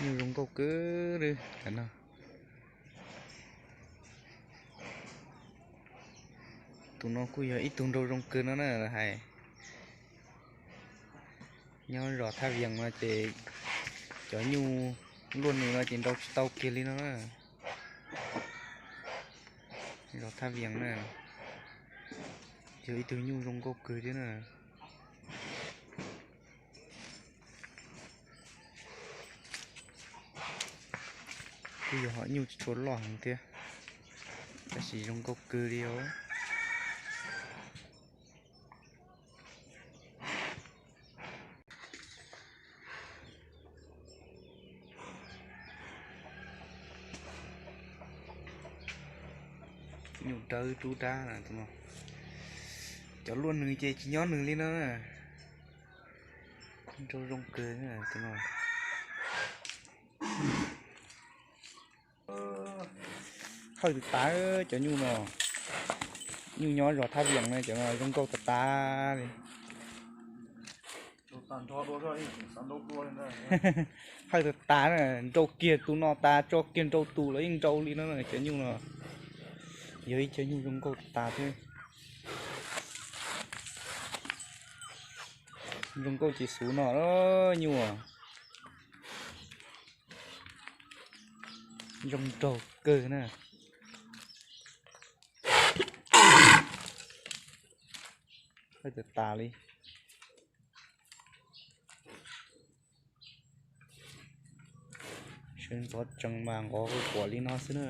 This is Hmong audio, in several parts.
Nyuj zoo nkauj kawg li no. Tus no kuj yog ib tug nraug zoo kawg no na hais. Nyob zos Thaj Vias no ces cov nyuj luaj nws no ces nrau tsis tau kiag li no na. Zos Thaj Vias na, yog ib tug nyuj zoo nkauj kawg thiab na. Kuj yog hom nyuj tsis tshua loj heev thiab, tab sis zoo nkauj kawg li os. Nyuj dawb dub dab na tus no. Cov luaj nws ces tsis nyob nws li no na. Nraug zoo kawg tus no. Hawj tas tas cov nyuj no. Nyuj nyob zos Thaj Vias na cov no zoo nkauj tas tas li. Hawj tas tas na, nrau kiag tus no tas tso kiag nrau tus los yeej nrau li no na cov nyuj no. Yog ib cov nyuj zoo nkauj tas tas thiab. Zoo nkauj ces xuv no nyuj. Zoo nraug kawg na. Hawj tas tas li. Sawv ntxov tsees mas nqov quas li no xwb na.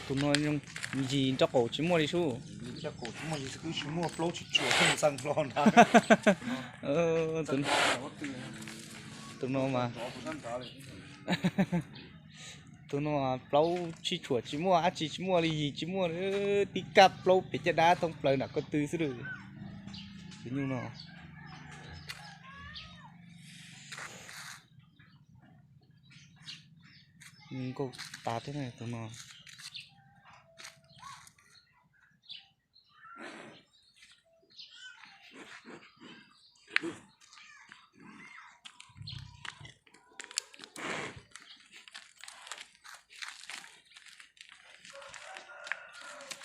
Tus no yis nraub qaum tsis muaj li sub. Tsis muaj plaub tsis tshuam ntxees hlo na. Tus no mas, tus no plaub tsis tshuam tsis muaj dab tsi tsis muaj li, yis tsis muaj, tib kab plaub pem caj dab thoob plaws nram ko tw xwb lawm. Tus nyuj no nkauj tas thiab na tus no.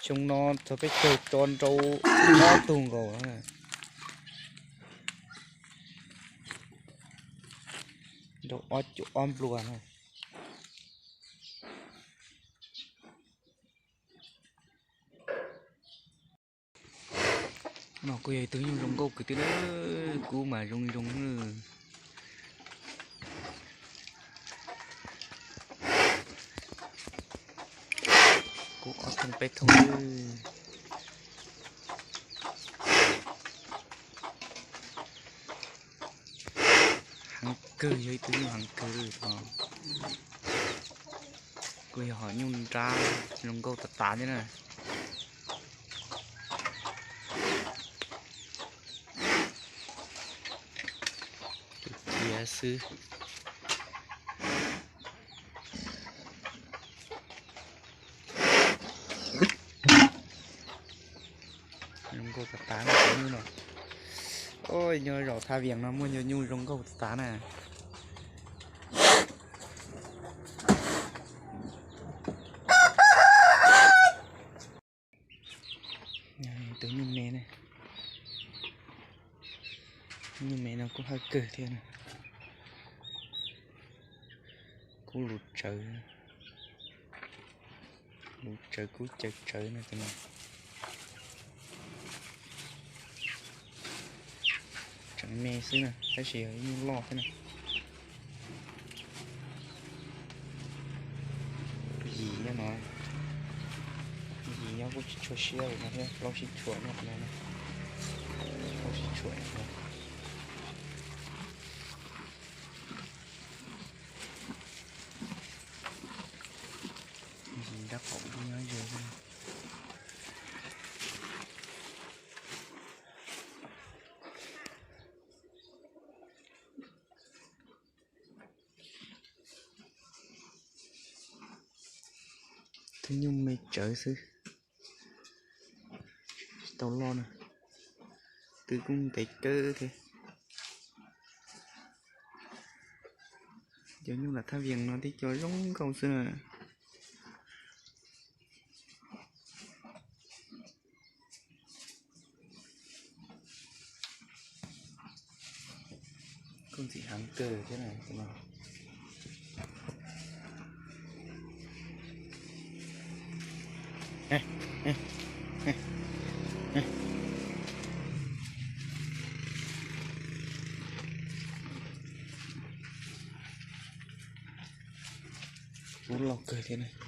Xyoo no txog peb caug tso nrau ob tug nkaus. Nrau ob cuam ob nplua na. No kuj yog ib tug nyuj zoo nkauj kwv tij na, kub mas zoo zoo. Kub ob thooj peb thooj. Heev kawg, yog ib tug nyuj heev kawg li os. Kuj yog hom nyuj nrab zoo nkauj tas tas thiab na. Tus ciav xwb. Zoo nkauj tas tas na cov nyuj no. Nyob zos Thaj Vias no muaj cov nyuj zoo nkauj tas tas na. Tus nyuj me, nyuj me no kuj hawj kawg thiab na. Kub lus tsawv, lus tsawv kub caw tsawv no tus no. Tseem me xwb na tab sis yog ib nyuj loj thiab na. Yim nyob no, yim nyob kuj tsis tshua siab li no thiab, plaub sib tshuam nyob no, plaub sib tshuam no. Yim nrab qaum nyob ze. Nyuj me tsawv xwb, tsis tau loj na. Twb kuj ntev kawg thiab. Cov nyuj lam thaj vias no tib co zoo nkauj xwb na. Kuj ntxim heev kawg thiab na. Kub loj kawg thiab na.